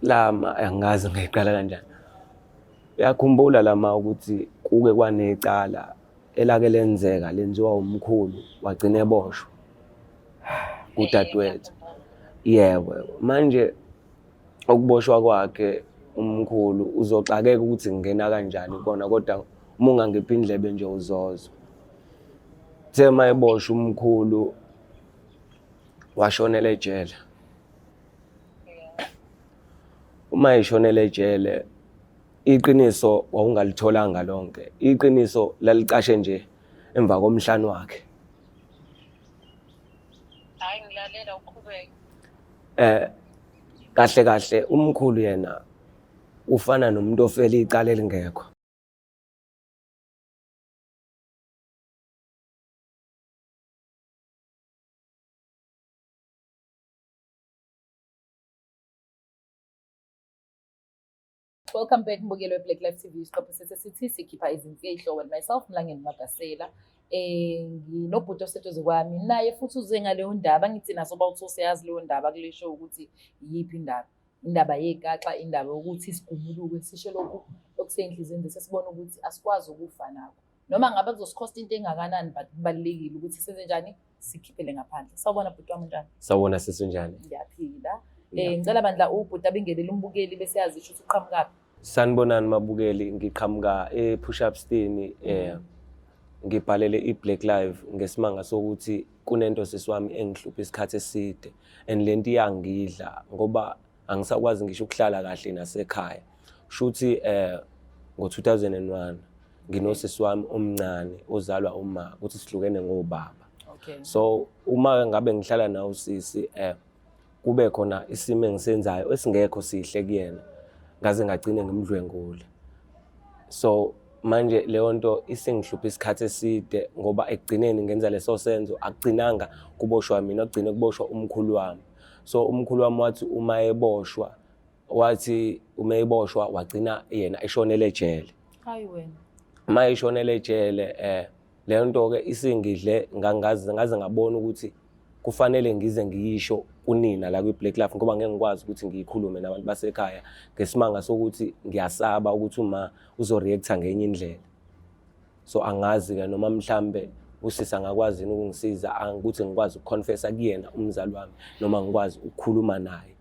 Lama angazi ngiqala kanjani. Uyakhumbula lama ukuthi kuke kwanecala elake lenzeka lenziwa umkhulu wagcina eboshwa kudadewethu. Yebo, manje ukuboshwa kwakhe umkhulu uzoxakeka ukuthi ngingena kanjani kona kodwa uma ungangiphi indlebe nje uzozwa. Uthe uma eboshwa umkhulu washonela ejele. Uma eshonela ejele iqiniso wawungalitholanga lonke. Iqiniso lalicashe nje emva komhlane wakhe. Hayi ngilalela uqhubeke. Eh kahle kahle umkhulu yena ufana nomuntu ofela icala elingekho. Welcome back mbukelo we-Black Life TV. Isiqephu sethu sithi sikhipha izimfihlo with myself Mlangeni Magasela. Eh nginobhuti oseduze kwami naye futhi uze ngaleyo ndaba ngithi naso bawuthi usiyazi leyo ndaba kule show ukuthi iyiphi indaba. Indaba yekaxa, indaba yokuthi sigumuluke sisho lokhu okuseyinhliziyweni sesibona ukuthi asikwazi ukufa nakho. Noma ngabe kuzosikhosta into engakanani but kubalulekile ukuthi senze njani sikhiphele ngaphandle. Sawubona bhuti wami unjani? Sawubona sisi unjani? Ngiyaphila. Eh ngicela bandla ubhuti abingelele umbukeli bese yazisho ukuthi uqhamukaphi. Sanibonani mabukeli, ngiqhamuka e-Push Up Stini eh ngibhalele i-Black Live ngesimanga sokuthi kunento sisi wami engihlupha isikhathi eside and lento iyangidla ngoba angisakwazi ngisho ukuhlala kahle nasekhaya. Shuthi eh ngo-2001 nginosisi wami omncane ozalwa uma ukuthi sihlukene ngobaba. Okay. So uma ngabe ngihlala nawe usisi eh kube khona isimo engisenzayo esingekho sihle kuyena ngaze ngagcine ngimdlwengula. So manje leyo nto isingihlupha isikhathi eside ngoba ekugcineni ngenza leso senzo akugcinanga kuboshwa mina kugcine kuboshwa umkhulu wami. So umkhulu wami wathi uma eboshwa wathi uma eboshwa wagcina yena eshonele ejele. Hayi wena. Uma eshonele ejele eh leyo nto ke isingidle ngangaze ngaze ngabona ukuthi kufanele ngize ngiyisho kunina la kwi-Black Life ngoba ngeke ngikwazi ukuthi ngiyikhulume nabantu basekhaya ngesimanga sokuthi ngiyasaba ukuthi uma uzoreacta ngenye indlela. So angazi-ke noma mhlambe usisi angakwazi yini ukungisiza ukuthi ngikwazi ukuconfessa kuyena umzali wami noma ngikwazi ukukhuluma naye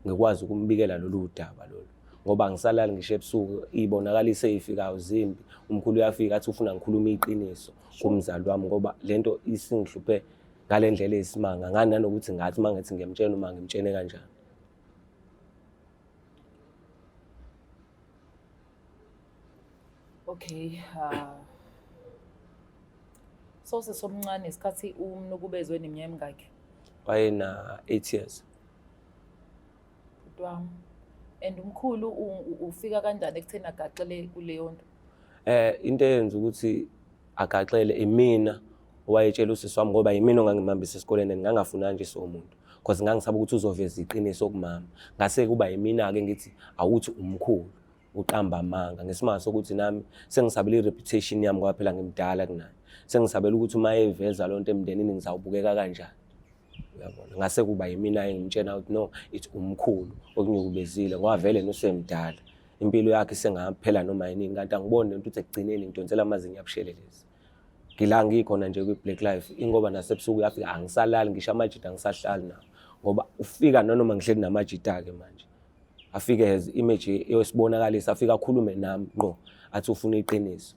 ngikwazi ukumbikela lolu daba lolu ngoba angisalali ngisho ebusuku ibonakalise ifikayo zimbi umkhulu uyafika athi ufuna ngikhulume iqiniso kumzali wami ngoba lento isingihluphe ngale ndlela eyisimanga ngani nanokuthi ngathi uma ngithi ngiyamtshela uma ngimtshene kanjani. Okay. So sesomncane isikhathi umnukubezwe neminyaka emingakhi? Wayena 8 years. Bhuti wami. And umkhulu ufika kanjani ekutheni agaxele kuleyo nto? Eh into eyenza ukuthi agaxele imina owayetshela usisi wami ngoba yimina ongangimhambisa esikoleni and ngangafuna nje somuntu because ngangisaba ukuthi uzoveza iqiniso kumama. Ngase kuba yimina-ke ngithi awuthi umkhulu uqamba amanga ngesimanga sokuthi nami sengisabela i-reputation yami ngoba phela ngimdala kunaye. Sengisabela ukuthi uma eveza loo nto emndenini ngizawubukeka kanjani. Uyabona, ngase kuba yimina engimtshela ukuthi no it's umkhulu okunyukubezile ngoba vele nosemdala impilo yakhe isengaphela noma yinini kanti angiboni lento ukuthi ekugcineni ngidonsela amazinyo abushelelezi. Ngila ngikhona nje kwi-Black Life ingoba nasebusuku uyafika angisalali ngisho amajita angisahlali nawo ngoba ufika nanoma ngihleli namajita-ke manje afike as image yosibonakalisa afike akhulume nami ngqo athi ufuna iqiniso.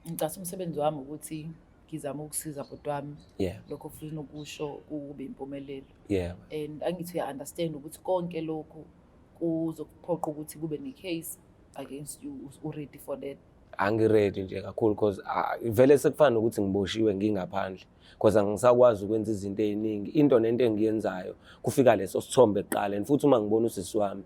Ngicasa umsebenzi wami ukuthi ngizame ukusiza bhuti wami. Yeah. Lokho ofuna ukusho kube impumelelo. Yeah. And angithi uya understand ukuthi konke lokhu kuzokuphoqa ukuthi kube ne-case against you, u-ready for that? Angi-ready nje kakhulu because vele sekufana nokuthi ngiboshiwe ngingaphandle because angisakwazi ukwenza izinto ey'ningi. Into nento engiyenzayo kufika leso sithombe kuqala and futhi uma ngibona usisi wami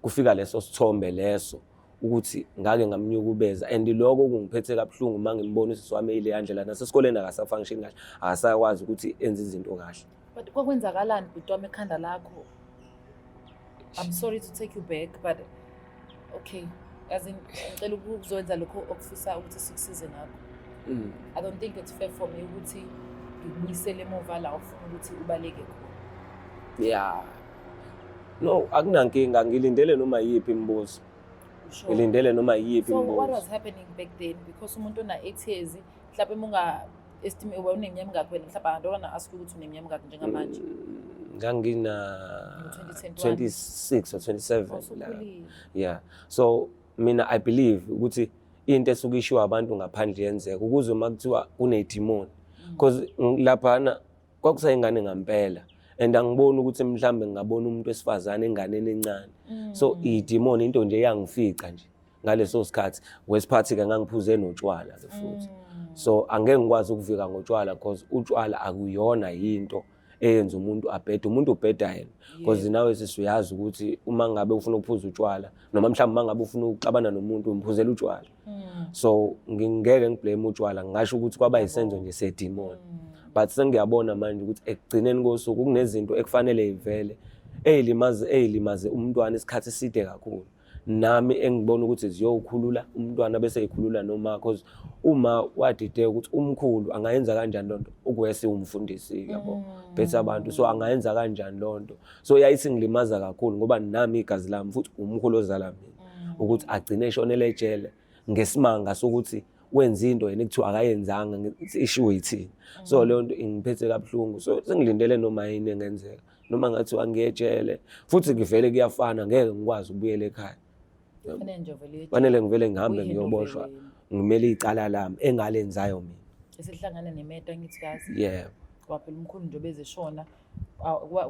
kufika leso sithombe leso ukuthi ngake ngamnyukubeza and lokho kungiphethe kabuhlungu uma ngimbona usisi wami eyileya ndlela nasesikoleni akasafunction kahle akasakwazi ukuthi enze izinto kahle. But kwakwenzakalani bhuti wami ekhanda lakho? I'm sorry to take you back but okay as in ngicela ukuzokwenza lokho okufisa ukuthi sikusize ngakho. I don't think it's fair for me ukuthi Ngikubuyisele emuva la ufuna ukuthi ubaleke khona. Ya, no, akunankinga, ngilindele noma yiphi imibuzo. Sure. Ngilindele noma yiphi So what imibuzo. was happening back then? Because umuntu ona 8 years, mhlawumbe uma unga estimate uneminyaka emingaki wena, mhlawumbe I don't wanna ask you ukuthi uneminyaka emingaki njengamanje. Ngangina Ngo-2021. 26 or 27 la. Usukhulile. Yeah, so mina I believe ukuthi into esuke ishiwo abantu ngaphandle yenzeka, ukuze uma kuthiwa kunedimoni, because laphana kwakusayingane ngampela, and angiboni ukuthi mhlambe ngingabona umuntu wesifazane enganeni encane. So idimoni into nje yangifica nje ngaleso sikhathi. Wesiphathi-ke ngangiphuze notshwala-ke futhi, so angeke ngikwazi ukuvika ngotshwala, because utshwala akuyona yinto eyenza umuntu abhede. Umuntu ubheda yena, because nawe sisuyazi ukuthi uma ngabe ufuna ukuphuza utshwala, noma mhlawumbe uma ngabe ufuna ukuxabana nomuntu, umphuzela utshwala. So ngingeke ngiblame utshwala, ngingasho ukuthi kwaba isenzo nje sedimoni. But sengiyabona manje ukuthi ekugcineni kosuku kunezinto ekufanele ivele ey'limaze umntwana isikhathi eside kakhulu, nami engibona ukuthi ziyowukhulula umntwana bese ekhulula noma, cause uma wadideka ukuthi umkhulu angayenza kanjani lonto, ukuwese umfundisi yabo phethe abantu, so angayenza kanjani lonto. So yayisingilimaza kakhulu, ngoba nami igazi lami futhi umkhulu ozala mina, ukuthi agcine eshonele ejele ngesimanga sokuthi wenza into yena ekuthiwa akayenzanga, ishiwo yithini. So leyo nto ingiphethe kabuhlungu, so sengilindele noma yini engenzeka, noma ngathiwa ngiyejele futhi ngivele kuyafana, ngeke ngikwazi ukubuyela ekhaya. Fanele nje uvele uye Fanele ngivele ngihambe uyi-hand over ngiyoboshwa, wena. ngimele icala lami engalenzayo mina. Esihlangane nemeta ngithi kazi. Yebo. Kwaphela umkhulu nje bezeshona,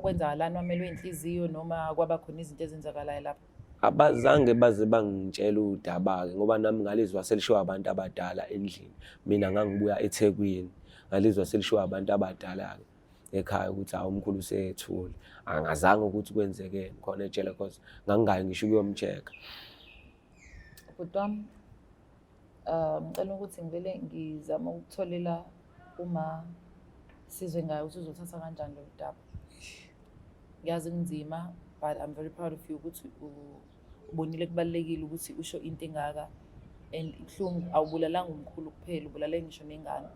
kwenzakalani, wamelwe inhliziyo noma kwaba khona izinto ezenzakalayo lapho? Abazange baze bangitshela udaba-ke, ngoba nami ngalizwa selishiwo abantu abadala endlini. Mina ngangibuya eThekwini, ngalizwa selishiwo abantu abadala-ke ekhaya ukuthi hawu, umkhulu usethule. Angazange ukuthi kwenzekeni khona ejele, cause ngangingayi ngisho ukuyomcheck-a. Bhuti wami, ngicela ukuthi ngivele ngizame ukutholela uma sizwe ngayo ukuthi uzothatha kanjani lolu daba. Ngiyazi kunzima, but I'm very proud of you ukuthi ubonile kubalulekile ukuthi usho into engaka, and ibuhlungu, awubulalanga umkhulu kuphela, ubulale ngisho nengane.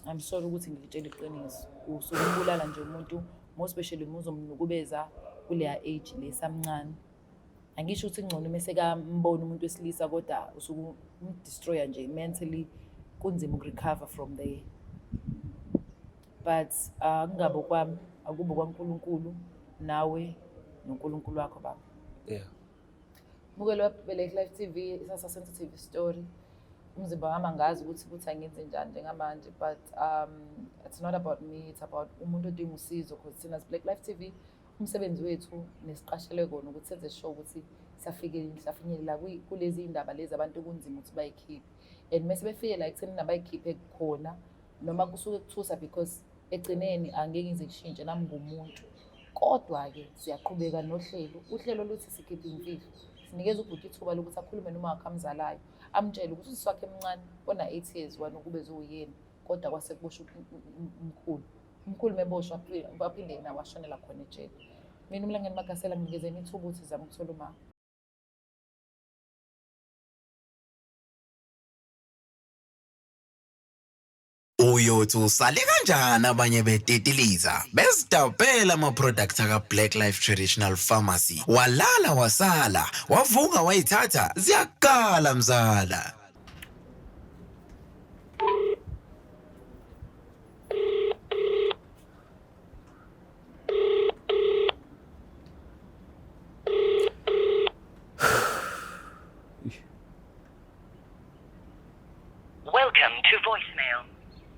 I'm sorry ukuthi ngikutshele iqiniso, usuke umbulala nje umuntu, more especially uma uzomnukubeza kuleya age lesamncane. Angisho ukuthi kungcono uma sekambona umuntu wesilisa, kodwa usuke umdestroya nje mentally, kunzima ukurecover from there. But kungabe kwami, akube kwaNkulunkulu nawe noNkulunkulu wakho baba. Mbukeli wa-Black Life TV, isasa sensitive story. Umzimba wami angazi ukuthi angenze njani njengamanje, but it's not about me, it's about umuntu odinga usizo, because thina as Black Life TV umsebenzi wethu nesiqashelwe kona ukuthi senze sure ukuthi siyafinyelela kulezi indaba lezi abantu kunzima ukuthi bayikhiphe, and mase befike la ekutheni abayikhiphe khona, noma kusuke kuthusa, because egcineni angeke ngize ngishintshe nami ngumuntu. Kodwa-ke siyaqhubeka nohlelo, uhlelo luthi sikhiphe imfihlo, sinikeza ubhuti ithuba lokuthi akhulume noma wakhe amzalayo, amtshele ukuthi usisi wakhe emncane ona-8 years wena ukube ziwuyena, kodwa kwase kuboshwa umkhulu. Umkhulu meboshwa waphinde yena washonela khona ejele. Mina uMlangeni Magasela nginikezeni ithuba ukuthi zame ukuthola uma. Uyothi usale kanjani abanye betitiliza bezidabhela ama-product aka-Black Life Traditional Pharmacy, walala wasala wavuka wayithatha ziyakala mzala. Welcome to voicemail.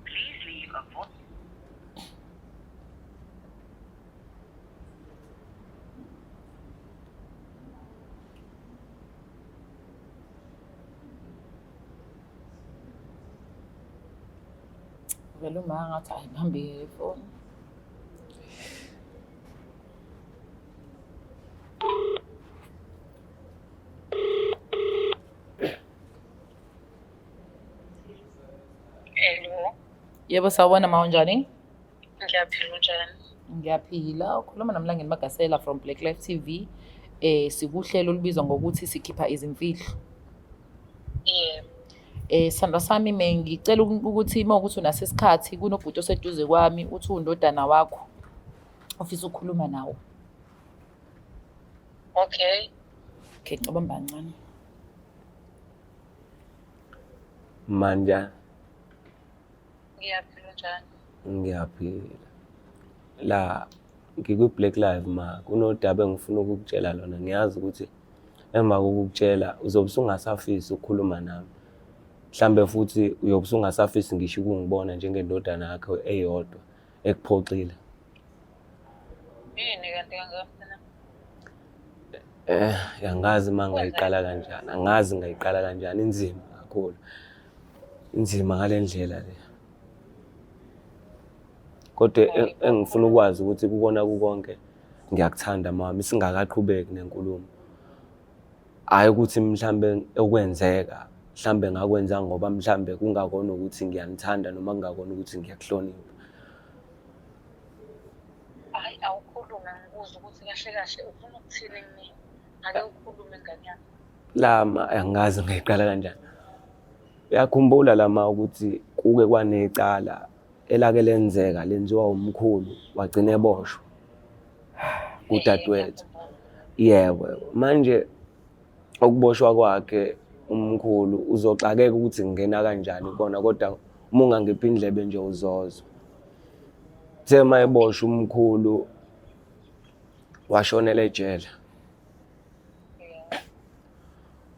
Please leave a voice. Vele uma ngathi ayibambi ifoni. Hello. Yebo, sawubona ma, unjani? Ngiyaphila, unjani? Ngiyaphila. Ukhuluma noMlangeni Magasela from Black Life TV. Sikuhlelo olubizwa ngokuthi sikhipha izimfihlo. Yebo. Sithandwa sami mengicela ukuthi uma ukuthi unaso isikhathi kunobhuti oseduze kwami uthi uwundodana wakho ofisa ukukhuluma nawe. Okay. Okay, ngicabamba kancane. Manja. Ngiyaphila njani? Ngiyaphila. La ngikwi-Black Live ma kunodaba engifuna ukukutshela lona. Ngiyazi ukuthi emva kokukutshela uzobe usungasafisi ukukhuluma nami. Mhlambe futhi uyobe usungasafisi ngisho ukungibona njengendodana yakho eyodwa ekuphoxile. Yini kanti kangaka mfana? Eh, angazi uma ngayiqala kanjani, angazi ngayiqala kanjani, inzima kakhulu. Inzima ngale ndlela le. Kodwa engifuna ukwazi ukuthi kukona kukonke ngiyakuthanda mama, singakaqhubeki nenkulumo. Hhayi ukuthi mhlambe okwenzeka mhlambe ngakwenza ngoba mhlambe kungakona ukuthi ngiyanithanda noma kungakona ukuthi ngiyakuhlonipha. Hhayi awukhulume ngikuzwe ukuthi kahle kahle ufuna ukuthini kumina. Ake ukhulume ngane yami. Lama angazi ngayiqala kanjani. Uyakhumbula lama ukuthi kuke kwanecala elake lenzeka lenziwa umkhulu wagcina eboshwa kudadewethu. Yebo, manje ukuboshwa kwakhe umkhulu uzoxakeka ukuthi ngingena kanjani kona kodwa uma ungangiphi indlebe nje uzozwa. Uthe uma eboshwa umkhulu washonela ejele.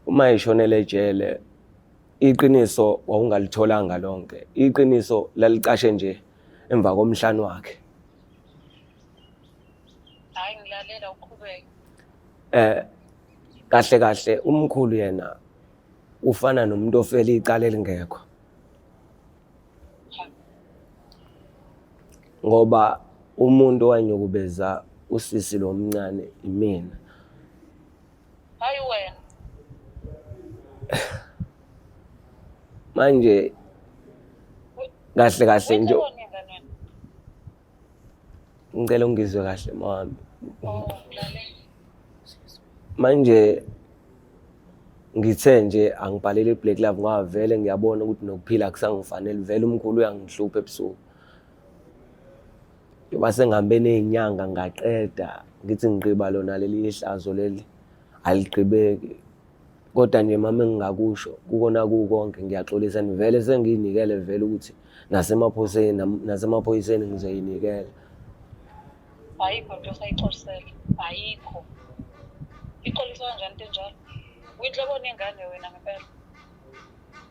Uma eshonela ejele iqiniso wawungalitholanga lonke. Iqiniso lalicashe nje emva komhlane wakhe. Hhayi ngilalela uqhubeke. Eh kahle kahle umkhulu yena ufana nomuntu ofela icala elingekho. Ngoba umuntu owanyukubeza usisi lo omncane imina. Hayi wena. Manje kahle kahle nje ngicela ungizwe kahle mawami. Oh, ngilalela. Manje ngithe nje angibhalele i-Black Love ngoba vele ngiyabona ukuthi nokuphila akusangifanele vele umkhulu uyangihlupha ebusuku. Njengoba sengihambe ney'nyanga ngaqeda ngithi ngigqiba lona leli hlazo leli aligqibeki. Kodwa nje mama engingakusho kukona kukonke ngiyaxolisa and vele sengiyinikele vele ukuthi nasemaphoyiseni nasemaphoyiseni ngizoyinikela. Ayikho into osayixolisela. Ayikho. Ixoliswa kanjani into enjalo? Uyinhloboni yengane wena ngempela.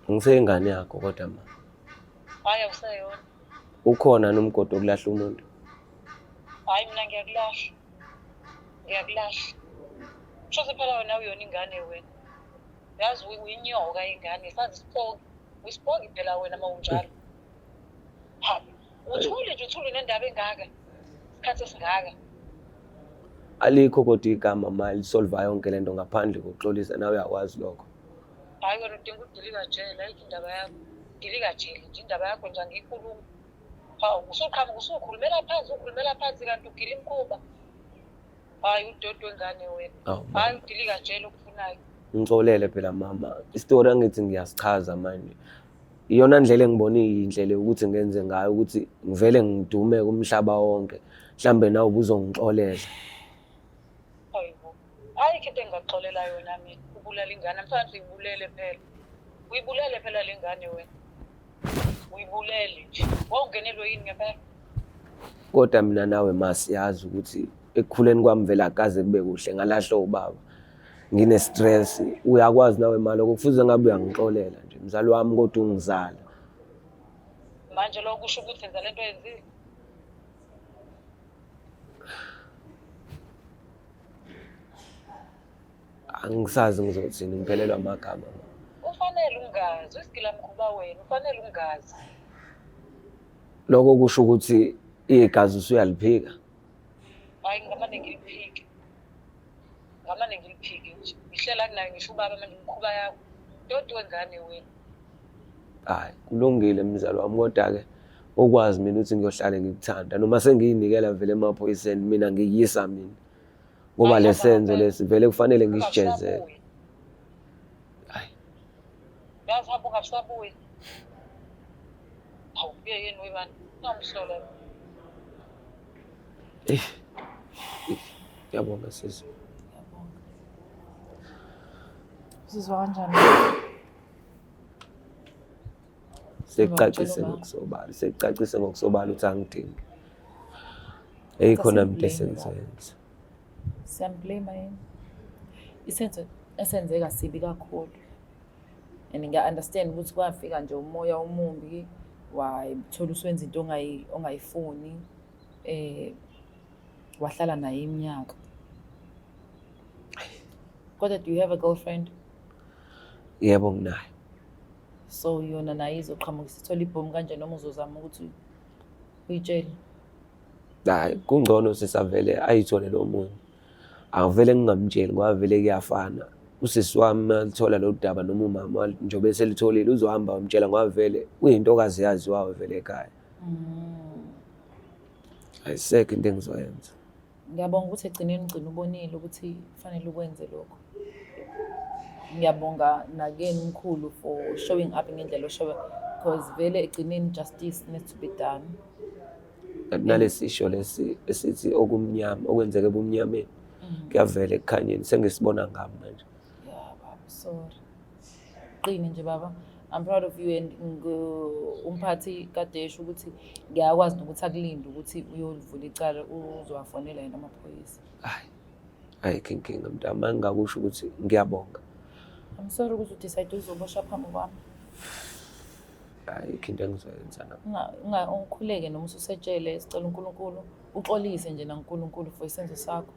Ngiseyingane yakho kodwa ma. Hhayi awuseyona. Ukhona nomgodi wokulahla umuntu? Hhayi mina ngiyakulahla. Ngiyakulahla. Kusho phela wena uyona ingane wena. Yazi uyinyoka ingane, sazi isipoki. Uyisipoki phela wena uma unjalo. Ha, uthule nje uthule nendaba engaka. Isikhathi esingaka. Alikho kodwa igama ma lisolva yonke lento ngaphandle kokuxolisa nawe uyakwazi lokho. Hhayi wena udinga udilika jele, ayikho indaba yakho. Dilika jele nje indaba yakho nje angiyikhulumi. Hawu usuqhamuka usukhulumela phansi ukhulumela phansi kanti ugila imikhuba. Hhayi udoti wengane wena. Awu, Hhayi udilika jele okufunayo. Ngixolele phela mama. Isitori angithi ngiyasichaza manje. Iyona ndlela engibona iyinhle le ukuthi ngenze ngayo ukuthi ngivele ngidume kumhlaba wonke. Mhlambe nawe ubuzongixolela. Hayibo. Ayikho into engingakuxolela yona mina. Ubulala ingane. Namhlanje uyibulele phela. Uyibulele phela le ngane wena. Uyibulele nje. Wawungenelwe yini ngempela? Kodwa mina nawe ma siyazi ukuthi ekukhuleni kwami vele akukaze kube kuhle ngalahlwa ubaba. Ngine-stress. Uyakwazi nawe ma lokho kufuze ngabe uyangixolela nje mzali wami kodwa ungizala. Manje lokho kusho ukuthi enza lento oyenzile. Angisazi ngizothini ngiphelelwa amagama. Ufanele ungazi, uyisigilamkhuba wena, ufanele ungazi. Lokho kusho ukuthi igazi usuyaliphika. Hhayi ngamane ngiliphike. Ngamane ngiliphike nje. Ngihlela kunayo ngisho ubaba manje imikhuba yakho. Doti wengane wena. Hayi kulungile mzali wami kodwa-ke ukwazi mina ukuthi ngiyohlale ngikuthanda noma sengiyinikela vele emaphoyiseni mina ngiyisa mina ngoba Hayi, le hamba senzo ngempela. lesi vele kufanele ngisijezele. Ungasabuyi. Hayi. Yazi hamba ungabusabuyi. Hawu kuye yini webani? Ungamhlola. Eh. Ngiyabonga sisi. Ngiyabonga. Uzizwa kanjani? Sekucacise ngokusobala, sekucacise ngokusobala ukuthi angidingi. Ayikho nami into esengizoyenza. Siyamblame yini? Isenzo esenzeka sibi kakhulu. And ngiya-understand ukuthi kwafika nje umoya omumbi wayithola usuwenza into ongayifuni wahlala naye iminyaka. Kodwa do you have a girlfriend? Yebo nginayo. So yona naye izoqhamuka isithola ibhomu kanje noma uzozama ukuthi uyitshele? Hayi kungcono sisavele ayithole lo munye. Angivele ngingamtsheli ngoba vele kuyafana. Usisi wami alithola lo daba noma umama njengoba eselitholile uzohamba wamtshela ngoba vele uyintokazi yaziwayo vele ekhaya. Ayisekho into engizoyenza. Ngiyabonga ukuthi ekugcineni ugcina ubonile ukuthi kufanele ukwenze lokho. Ngiyabonga nakuyena umkhulu for showing up ngendlela oshow because vele ekugcineni justice needs to be done. Nalesisho lesi esithi okumnyama okwenzeke ebumnyameni kuyavela ekukhanyeni sengisibona ngami manje. Yeah, baba, sorry. Qine nje baba. I'm proud of you and umphathi kade esho ukuthi ngiyakwazi nokuthi akulinde ukuthi uyolivula icala uzowafonela yena amaphoyisa. Hayi. Ayikho inkinga mntama ngingakusho ukuthi ngiyabonga. I'm sorry ukuthi udecide uzoboshwa phambi kwami. Ayikho into engizoyenza nami. Ungikhuleke noma ususetshele sicela uNkulunkulu uxolise nje naNkulunkulu for isenzo sakho.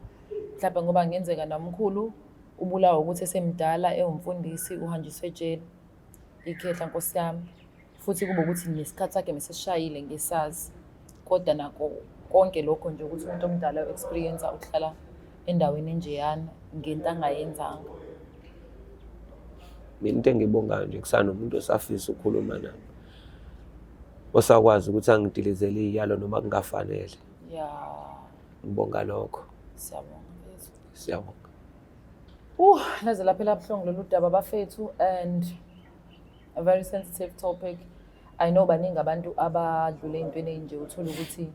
Mhlawumbe ngoba kungenzeka namkhulu ubulawa ukuthi esemdala ewumfundisi uhanjiswe ejele. Ikhehla Nkosi yami. Futhi kube ukuthi nesikhathi sakhe mesesishayile ngesazi. Kodwa nako konke lokho nje ukuthi umuntu omdala u-experience ukuhlala endaweni enjeyana ngento angayenzanga. Mina into engibongayo nje kusanomuntu osafisa ukukhuluma nami. Osakwazi ukuthi angidilizele iy'yalo noma kungafanele. Yeah. Ngibonga lokho. Siyabonga mfethu. Siyabonga. Laze laphela buhlungu lolu daba bafethu and a very sensitive topic. I know baningi abantu abadlule ey'ntweni ey'nje uthola ukuthi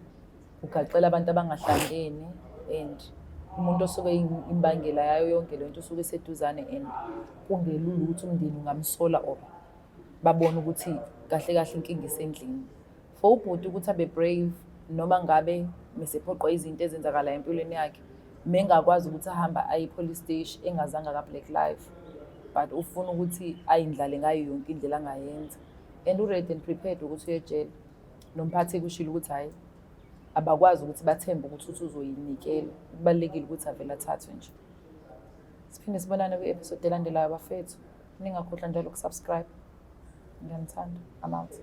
ugaxela abantu abangahlangene and umuntu osuke imbangela yayo yonke le nto usuke eseduzane and kungelula ukuthi umndeni ungamsola or babone ukuthi kahle kahle inkinga isendlini. For ubhuti ukuthi abe brave noma ngabe mesephoqwa izinto ezenzakalayo empilweni yakhe mengakwazi ukuthi ahamba aye police station engazange ka-Black Life but ufuna ukuthi ayindlale ngayo yonke indlela angayenza and u-ready and prepared ukuthi uyejele. Nomphathi kushilo ukuthi hhayi abakwazi ukuthi bathembe ukuthi uthi uzoyinikela. Kubalulekile ukuthi avele athathwe nje. Siphinde sibonane kwi-episode elandelayo bafethu. Ningakhohlwa njalo ukusubscribe. Ngiyanithanda. I'm out.